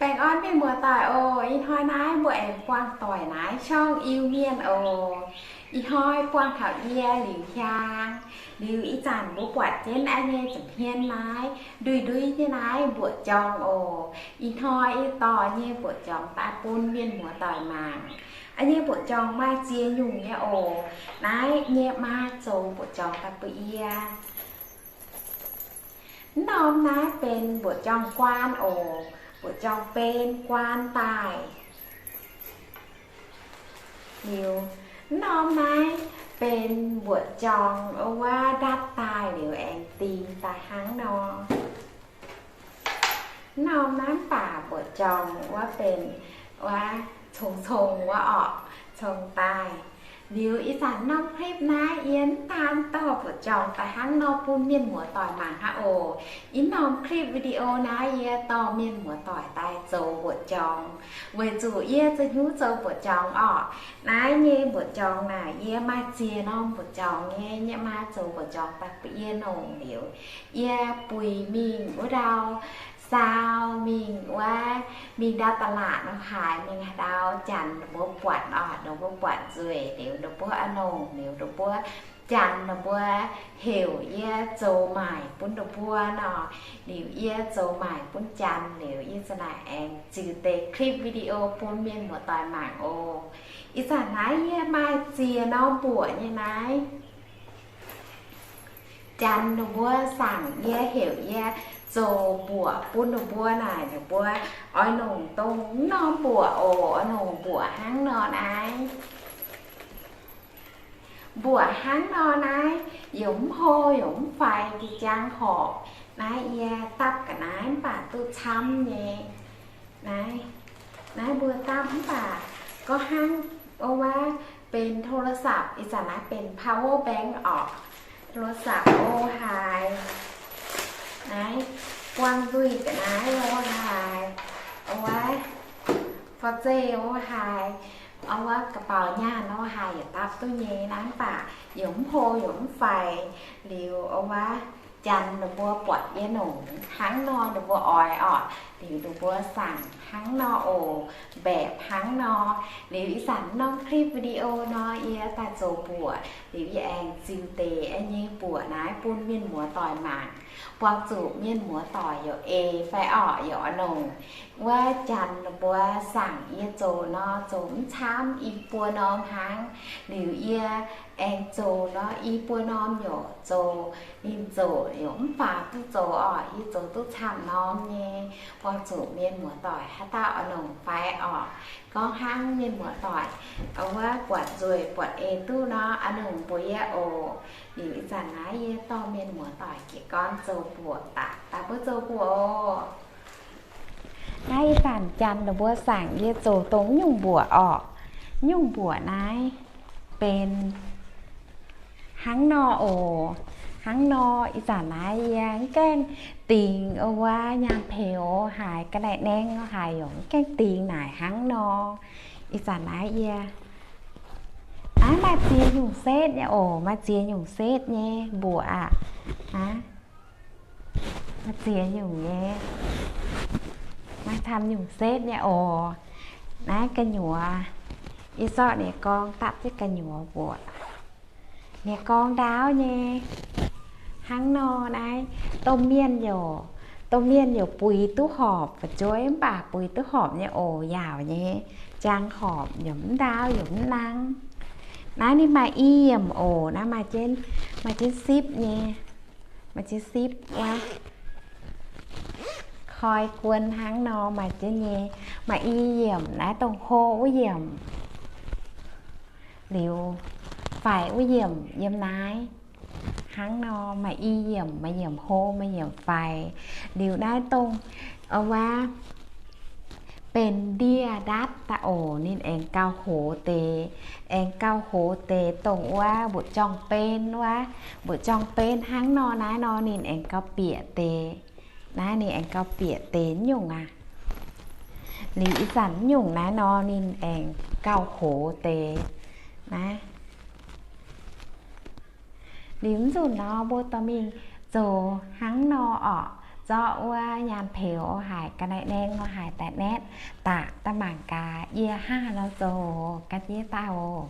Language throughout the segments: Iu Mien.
Baengh orn mienh muoz-doic oc. Ih hnoi naaiv mbuo aengx buangh doic naaiv ช่อง Iu-Mienh oc. Ih hnoi buangh taux yie Liuz Hiaang. Liuz ih zanc mbuo buatc jienv naaiv nyei ziepc hmien naaiv, ndui-ndui nyei naaiv mbuoqc jorng oc. Ih hnoi yie dorh nyei mbuoqc jorng daaih bun mienh muoz-doic mangc. Aa, nyei mbuoqc jorng maaih ziex nyungc nyei oc. Naaiv nyei maa zoux mbuoqc jorng daaih bun yie. Mv norm naaiv benx mbuoqc jorng guaan oc. Mbuoqc jorng ben guaan daaih. Liuz, mv norm naaiv benx mbuoqc jorng wuov ndatv daaih liuz aengx dingx daaih hnangv nor. Mv norm naaiv mv baac mbuoqc jorng wuov benx wuov cong-cong wuov orqc, cong daaih. Liuz ih zanc norm clip naaiv yie mv daan dorh mbuoqc jorng daaih hnangv nor bun mienh muoz-doic mangc hnangv oc. Ih norm clip video naaiv yie dorh mienh muoz-doic daaih zoux mbuoqc jorng, weic zuqc yie za'hnyouv zoux mbuoqc jorng orqc. Naaiv nyei mbuoqc jorng naaic yie maaih ziex norm mbuoqc jorng nyei, nyei maa zoux mbuoqc jorng daaih bun yie nongc liuz, yie buix mingh wuov ndau, saau mingh wuov, mingh ndau ตลาด nor haaix, mingh haaix ndau janx ninh mbuo buatc orqc, ninh mbuo buatc nzueic liuz ninh mbuo a'nongc liuz ninh mbuo janx ninh mbuo heuc yie zoux maaic bun ninh mbuo nor. Liuz yie zoux maaic bun janx liuz yie za'naaic aengx ziux deix clip video bun mienh muoz-doic mangc oc. Ih zanc naaiv yie maaih ziex norm mbuoqc nyei naaiv. Janx ninh mbuo saangc yie heuc yie zoux mbuoqc bun ninh mbuo naaic, ninh mbuo oix nongc dongh mv norm mbuoqc oc, oix nongc mbuoqc hnangv nor naaiv. Mbuoqc hnangv nor naaiv, yaac mv hlo yaac mv faix, jang horpc. Naaiv yie dapv ga'naaiv mv baac duqv camv nyei. Naaiv, naaiv mbuo dapv mv baac gorngv hnangv wuov benx โทรศัพท์, ih zanc naaiv benx power bank orqc. โทรศัพท์ o haaix, naaiv buang nzuih ga'naaiv o haaix, wuov faux zeiv o haaix, wuov กระเป๋า nyaanh o haaix yaac dapv duqv nyei. Naaiv mv baac yaac mv hlo yaac mv faix. Liuz wuov janx ninh mbuo buatc yie nongc hnangv nor ninh mbuo oix orqc, liuz ninh mbuo saangc hnangv nor oc, mbaeqc hnangv nor. Liuz ih zanc norm clip video nor yie daaih zoux mbuoqc, liuz yie aengx ziux deix nyei mbuoqc naaiv bun mienh muoz-doic mangc, buangh zuqc mienh muoz-doic yaac eix fai orqc yaac oix nongc. Wuov janx ninh mbuo saangc yie zoux nor zoux mv camv, i buo norm hnangv. Liuz yie aengx zoux nor i buo norm yaac zoux, ninh zoux yaac mv faaux duqv zoux orqc, yie zoux duqv camv norm nyei, buangh zuqc mienh muoz-doic haaix dauh oix nongc fai orqc. Gorngv hnangv mienh muoz-doic wuov buatc nzueic buatc eix duqv nor, oix nongc mbuox yie oc. Liuz ih zanc naaiv yie dorh mienh muoz-doic jiez gorn zoux mbuoqc daaih, daaih mbuo zoux mbuoqc oc. Naaiv ih zanc janx ninh mbuo saangc yie zoux dongh nyungc mbuoqc orqc. Nyungc mbuoqc naaiv benx hnangv nor oc. Hnangv nor ih zanc naaiv yie mv gaengh dingx wuov nyaanh peux haaix, ga'naaiv naeng haaix yaac mv gaengh dingx naaic hnangv nor. Ih zanc naaiv yie, naaiv maaih ziex nyungc setv nyei oc, maaih ziex nyungc setv nyei mbuoqc aqv. Naaiv maaih ziex nyungc nyei, maaih camv nyungc setv nyei oc. Naaiv gu'nyuoz, yie zorqv ninh gorngv dapv jienv gu'nyuoz mbuoqc. Ninh gorngv ndaauv nyei. Hnangv nor naaiv, domh mienh yaac, domh mienh yaac buix duqv horpc fu'jueiv mv baac buix duqv horpc nyei oc, yaauc nyei, jangx horpc yaac mv ndaauv yaac mv nangv. Naaiv ninh maaih i yiemc oc, naaiv maaih jienv, maaih jienv sipv nyei, maaih jienv sipv wuov, koi guon hnangv nor maaih jienv nyei. Maaih i yiemc, naaiv dongh hlo wuov yiemc. Liuz faix wuov yiemc yiem naaiv. Hnangv nor maaih i yiemc, maaih yiemc hlo, maaih yiemc faix. Liuz naaiv dongh, wuov, benx ndie ndatv daaih oc, ninh aengx gauh hoz deix, aengx gauh hoz deix dongh wuov mbuoqc jorng ben wuov. Mbuoqc jorng ben hnangv nor naaiv nor ninh aengx gauh bieqc deix. Naaiv ninh aengx gauh bieqc deix nyungc aqv. Liuz ih zanc nyungc naaiv nor ninh aengx gauh hoz deix. Naaiv liuz mv nzunc nor mbuo dorh mingh zoux hnangv nor orqc. zorqv wuov nyaanh peux haic, ga'naaiv nengh nor haic daaih naetv daaih, daaih mangc gaax yie hnangv haaix nor zoux ga'ndiev daaih oc.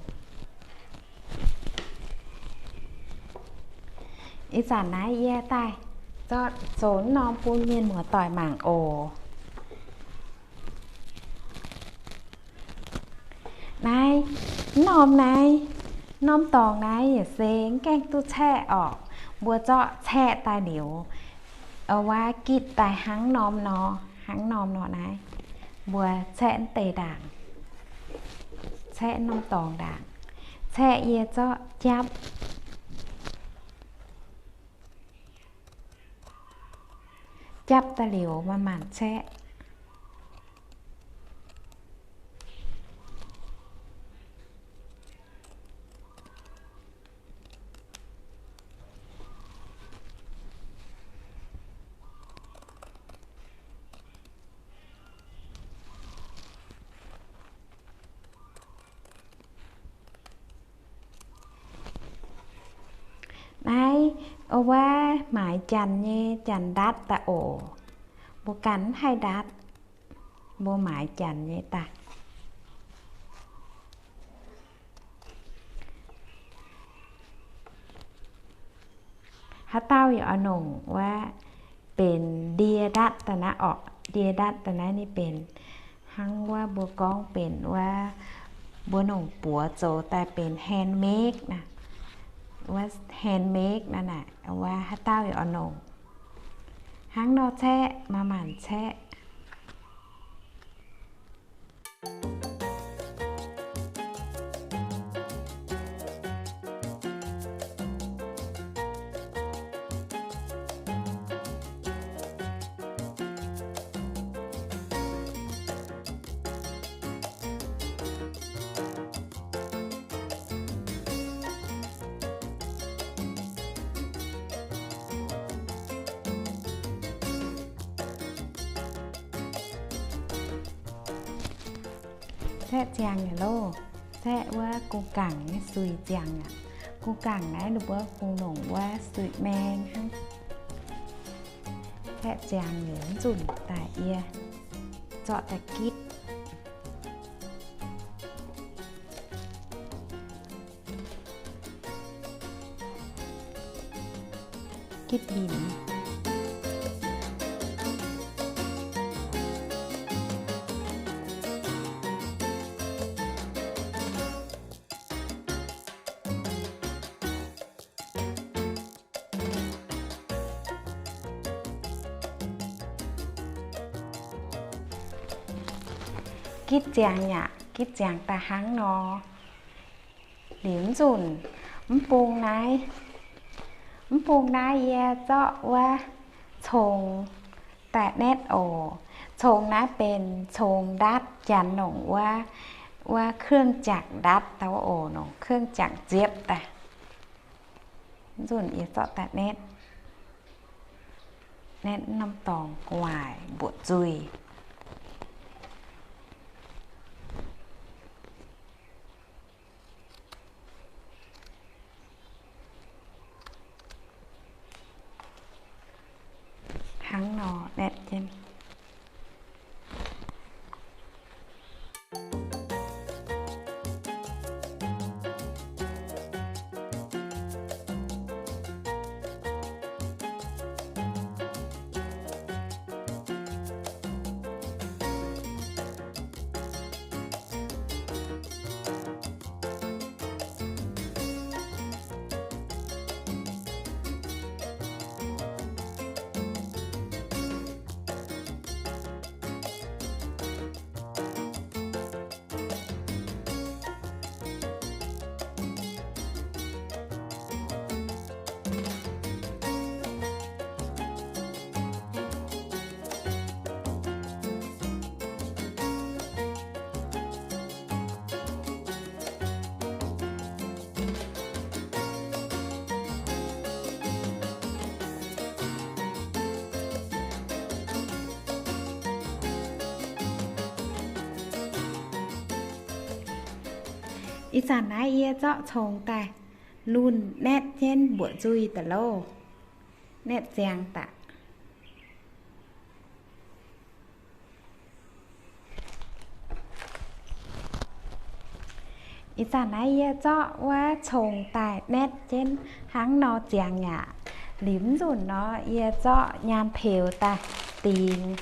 Ih zanc naaiv yie daaih zorqv zoux norm bun mienh muoz-doic mangc oc. Naaiv norm naaiv, norm dorngx naaiv yaac se mv gaengh duqv caeqv orqc. Mbuo zorqv caeqv daaih liuz, wuov gitv daaih hnangv norm nor, hnangv norm nor naaiv. Mbuo caeqv mv deix ndaangc, caeqv norm dorngx ndaangc, caeqv yie zorqv japv, japv daaih liuz maaih maanc caeqv. Naaiv wuov maaiz janx nyei janx ndatv daaih oc. Mbuo ganh mv haih ndatv, mbuo maaiz janx nyei daaih. Haaix dauh yaac oix nongc wuov benx ndie ndatv daaih naaiv orqc. Ndie ndatv daaih naaiv ninh benx hnangv wuov mbuo gorngv benx wuov, mbuo nongc buoz zoux daaih benx handmade naaiv, wuov handmade naaiv naaic, wuov haaix dauh yaac oix nongc. Hnangv nor caeqv, maaih maanc caeqv. Caeqv ziangx yaac loh. Caeqv wuov gong gaengh nyei suix ziangx aqv. Gong gaengh naaiv ninh mbuo kungx longc wuov suix maeng hnangv. Caeqv ziangx liuz nzunc daaih yie zorqv daaih gitv. Gitv linc. Gitv ziangx yaac gitv ziangx daaih hnangv nor. Liuz nzunc mv bung naaiv, mv bung naaiv yie zorqv wuov cong daaih naetv oc. Cong naaiv benx cong ndatv, janx nongc wuov, wuov เครื่องจักร ndatv daaih wuov oc, nongc เครื่องจักร ziepv daaih. Nzunc yie zorqv daaih naetv, naetv norm dorngx gu'nguaaic mbuoqc nzuih. Hnangv nor naetv jienv. Ih zanc naaiv yie zorqv congx daaih lunh naetv jienv mbuoqc nzuih daaih loh. Naetv ziangx daaih. Ih zanc naaiv yie zorqv wuov cong daaih metv jienv hnangv nor ziangx yaac limc nzunc nor, yie zorqv nyaanh peux daaih dingx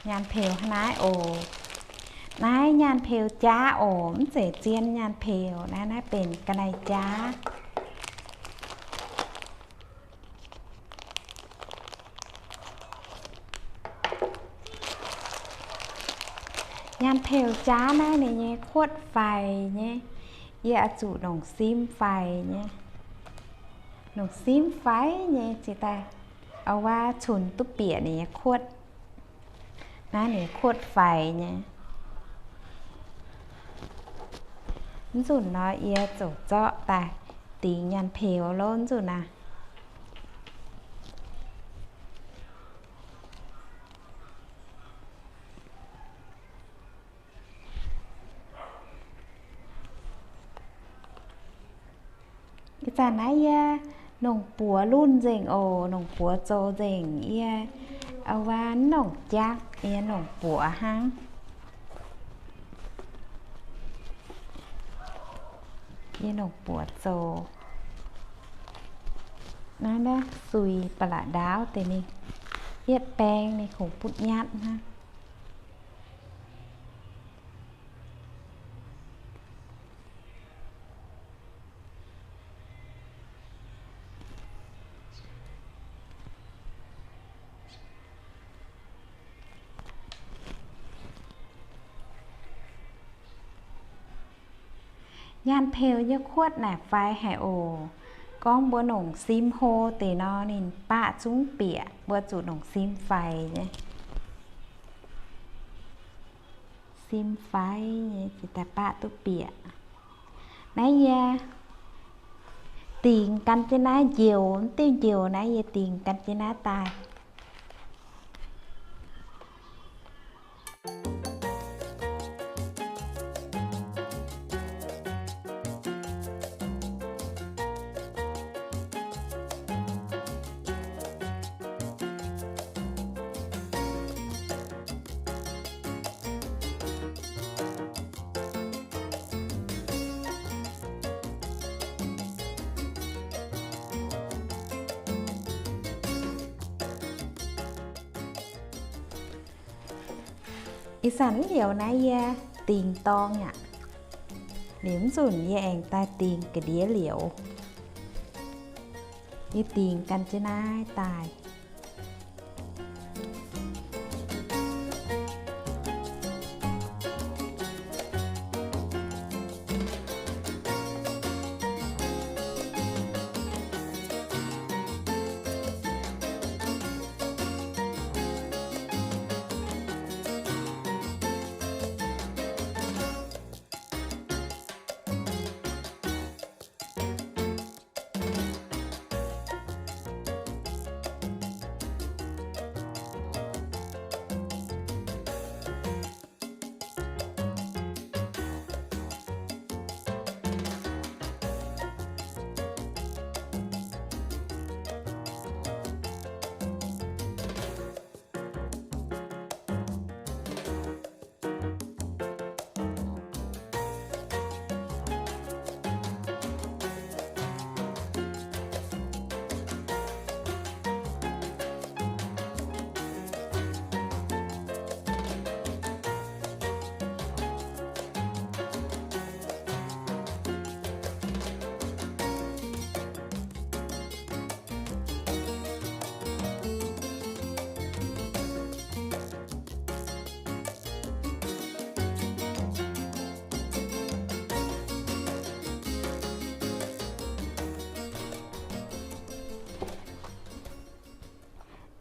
nyaanh peux hnangv naaiv oc. Naaiv nyaanh peux jaav oc, mv zeiz zien nyaanh peux. Naaiv, naaiv benx ga'naaiv jaav. Nyaanh peux jaav naaiv ninh nyei kuotv faix nyei. Yie oix zuqc nongc sim faix nyei. Nongc sim faix nyei jiex daaih, wuov cunx duqv bieqc ninh nyei kuotv. Naaiv ninh kuotv faix nyei. Mv nzunc nor yie ziouc zorqv daaih dingx nyaanh peux lov nzunc naaiv. Ih zanc naaiv yie nongc buoz lunh nzengc oc. Nongc buoz zoux nzengc, yie wuov nongc jaqv, yie nongc buoz hnangv. Yie nongc buoz zoux. Naaiv, naaiv sui ba'laqc ndaauv deix ninh yietv baeng ninh kungx butv nyatv hnangv. Nyaanh peux nyei kuotv naaic faix haic oc. Gorngv mbuo nongc sim hlo deix nor, ninh baqv zungv bieqc, mbuo zuqc nongc sim faix nyei. Sim faix nyei jiex daaih baqv duqv bieqc. Naaiv yie dingx gan jienv naaiv njoux, mv diuh njoux naaiv yie dingx gan jienv naaiv daaih. Ih zanc liuz naaiv yie dingx dorng aqv. Liuz mv nzunc yie aengx daaih dingx ga'ndiev liouz. Yie dingx gan jienv naaiv daaih.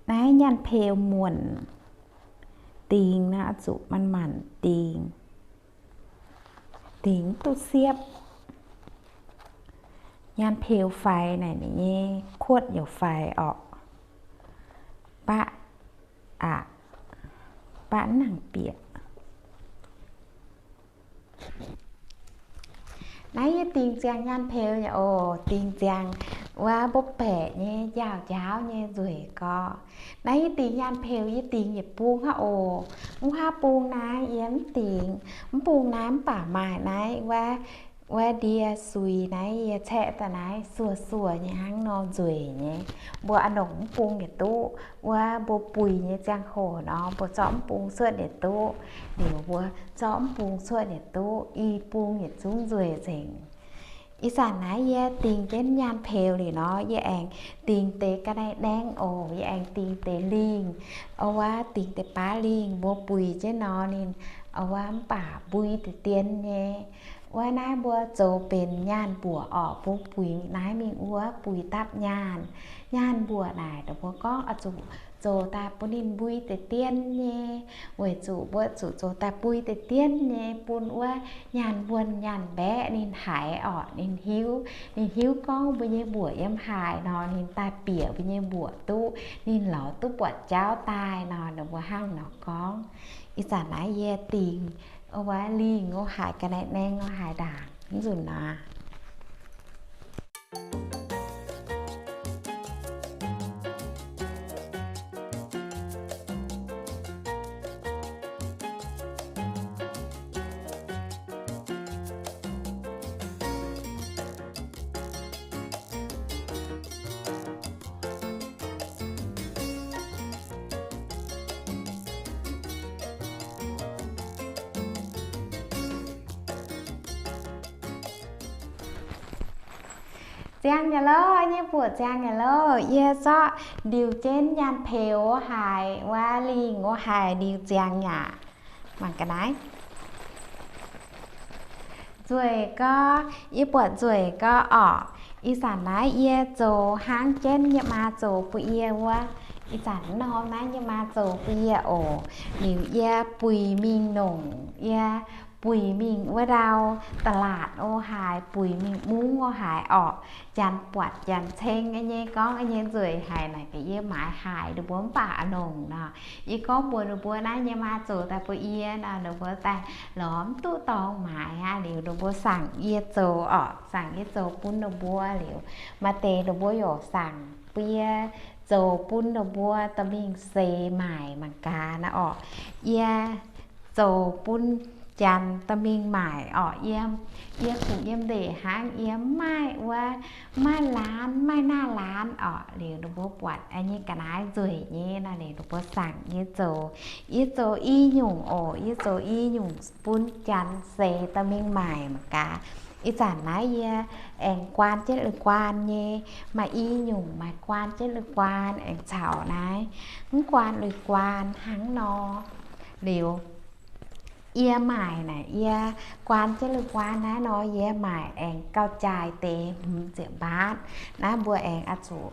Naaiv nyaanh peux muonc dingx naaiv oix zuqc manc-manc dingx, dingx duqv siepv. Nyaanh peux faix naaic ninh nyei kuotv youc faix orqc. Baqv aqc, baqv nangc bieqc. Naaiv yie dingx ziangx nyaanh peux yaac oc, dingx ziangx wuov mbopv baeqc nyei, njaaux njaaux nyei nzueic gorx. Naaiv yie dingx nyaanh peux yie dingx yietc bung hnangv oc. Mv huaav bung naaiv yie mv dingx. Mv bung naaiv mv baac maaih naaiv wuov, wuov ndie suix naaiv yie caeqv daaih naaiv suoh-suoh nyei hnangv nor nzueic nyei. Mbuo a'nongc mv bung yietc duqv. Wuov mbuo buix nyei ziangh hoc nor mbuo zorqv mv bung cuotv yietc duqv. Liuz mbuo zorqv mv bung cuotv yietc duqv, i bung yietc zungv nzueic nzengc. Ih zanc naaiv yie dingx jienv nyaanh peux liuz nor, yie aengx dingx deix ga'naaiv-naeng oc. Yie aengx dingx deix lingh, wuov dingx deix baav lingh mbuo buix jienv nor ninh, wuov mv baac mbui deix dien nyei. Wuov naaiv mbuo zoux benx nyaanh mbuoqc orqc, mbuo buix naaiv mingh wuov buix dapv nyaanh. Nyaanh mbuoqc naaic, mbuo gorngv oix zuqc zoux daaih bun ninh mbui deix dien nyei, weic zuqc mbuo zuqc zoux daaih mbui deix dien nyei bun wuov nyaanh wuonh nyaanh mbaeqc ninh haiz orqc, ninh hiuv, ninh hiuv gorngv mbuo nyei mbuoqc yiem haaix nor, ninh daaih bieqc mbuo nyei mbuoqc duqv, ninh lorz duqv buatc jauv daaih nor, ninh mbuo hnangv nor gorngv. Ih zanc naaiv yie dingx wuov lingh wuov haiz, ga'naaiv-naeng wuov haiz ndaangc nzunc nor. Ziangh nyei loh, nyei buoqc ziangh nyei loh. Yie zorqv ndiux jienv nyaanh peux wuov haiz, wuov lingh wuov haiz ndiux ziangh aqv. Mangc ga'naaiv. Nzueic gorx, yie buatc nzueic gorx orqc. Ih zanc naaiv yie zoux hnangv jienv yie maa zoux bun yie wuov. Ih zanc norm naaiv yie maa zoux bun yie oc. Liuz yie buix mingh nongc, yie buix mingh wuov ndau da'laatc o haaix, buix mingh mungv o haaix orqc. Janx buatc janx ceng nyei gorngv nyei nzueic haic naaic, ga'yie maaiz haic ninh mbuo mv baac a'nongc nor. Yie gorngv mbuox ninh mbuo naaiv nyei maa zoux daaih bun yie nor, ninh mbuo daaih lorz mv duqv dorngx maaiz aqv. Liuz ninh mbuo saangc yie zoux orqc, saangc yie zoux bun ninh mbuo liuz, maaih deix ninh mbuo yaac saangc bun yie zoux bun ninh mbuo dorh mingh seix maaic mangc gaax naaiv orqc. Yie zoux bun janx dorh mingh maaic orqc. Yie, yie kungx yiem ndeic hnangv, yie mv maaih wuov, mv maaih laanz, mv maaih naaiv laanz orqc. Liuz ninh mbuo buatc nyei ga'naaiv nzueic nyei nor, liuz ninh mbuo saangc yie zoux. Yie zoux i nyungc oc, yie zoux i nyungc bun janx seix dorh mingh maaic mangc gaax. Ih zanc naaiv yie aengx guaan jienv lui-guaan nyei, maaih i nyungc maaih guaan jienv lui-guaan aengx caux naaiv mv guaan lui-guaan hnangv nor. Liuz yie maaic naaic, yie guaan jienv lui-guaan naaiv nor, yie maaic aengx gauh jaaix deix hmz ziepc mbaatv. Naaiv mbuo aengx oix zuqc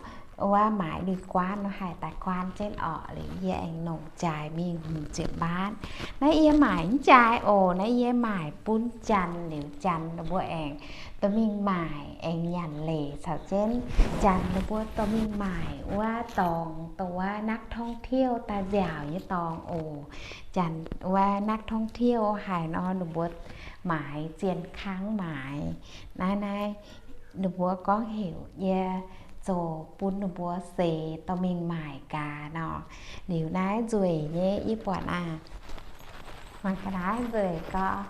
wuov maaiz lui-guaan nor haih daaih guaan jienv orqc. Liuz yie aengx nongc jaaix mingh hmz ziepc mbaatv. Naaiv yie maaic mv jaaix oc. Naaiv yie maaic bun janx, liuz janx ninh mbuo aengx dorh mingh maaic aengx nyanc leic caux jienv janx ninh mbuo dorh mingh maaic wuov dorngx, dongh wuov นักท่องเที่ยว daaih nziaauc nyei dorngx oc. Janx wuov นักท่องเที่ยว haaix nor ninh mbuo maaiz zien kangv maaiz. Naaiv, naaiv ninh mbuo gorngv heuc yie zoux bun ninh mbuo seix dorh mingh maaic gaax nor. Liuz naaiv nzueic nyei yie buatc aac. Mangc ga'naaiv nzueic gorx,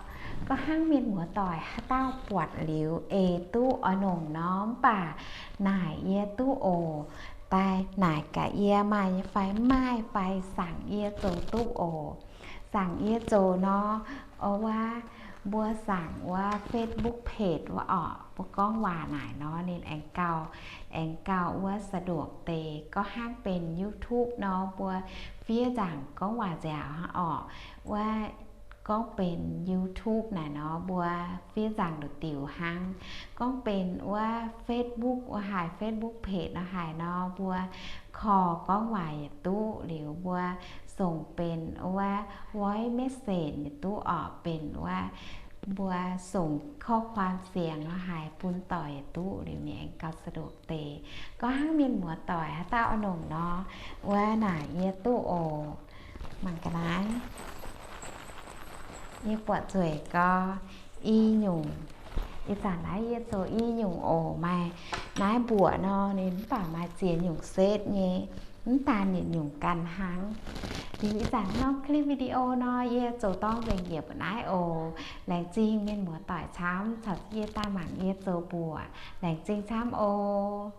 gorngv hnangv mienh muoz-doic haaix dauh buatc liuz ei duqv oix nongc nor, mv baac naaic yie duqv oc. Daaih naaic gaax yie maaih nyei fai mv maaih fai saangc yie zoux duqv oc. Saangc yie zoux nor, o wuov, mbuo saangc wuov Facebook page wuov orqc, mbuo gorngv waac naaic nor ninh aengx gauh, aengx gauh wuov สะดวก deix. Gorngv hnangv benx YouTube nor mbuo fiev nzaangc gorngv waac nziaauc hnangv orqc. Wuov gorngv benx YouTube naaic nor mbuo fiev nzaangc nduqc diuc hnangv. Gorngv benx wuov Facebook wuov haaix Facebook page nor haaix nor mbuo korv gorngv waac yietc duqv. Liuz mbuo songc benx wuov voice message yietc duqv orqc, benx wuov mbuo songc ข้อความเสียง nor haaix bun doic yietc duqv. Liuz ninh aengx gauh สะดวก deix. Gorngv hnangv mienh muoz-doic haaix dauh oix nongc nor, wuov naaic yie duqv oc. Mangc ga'naaiv. Yie buatc nzueic gorx, i nyungc Ih zanc naaiv yie zoux i nyungc oc. Maaih naaiv mbuoqc nor, ninh mv baac maaih ziex nyungc set nyei, mv daan yietc nyungc gan hnangv. Liuz ih zanc norm clip video nor, yie zoux dorng nzengc yie mbuo naaiv oc. Laengz zingh mienh muoz-doic camv caux yie daaih mangc yie zoux mbuoqc. Laengz zingh camv oc.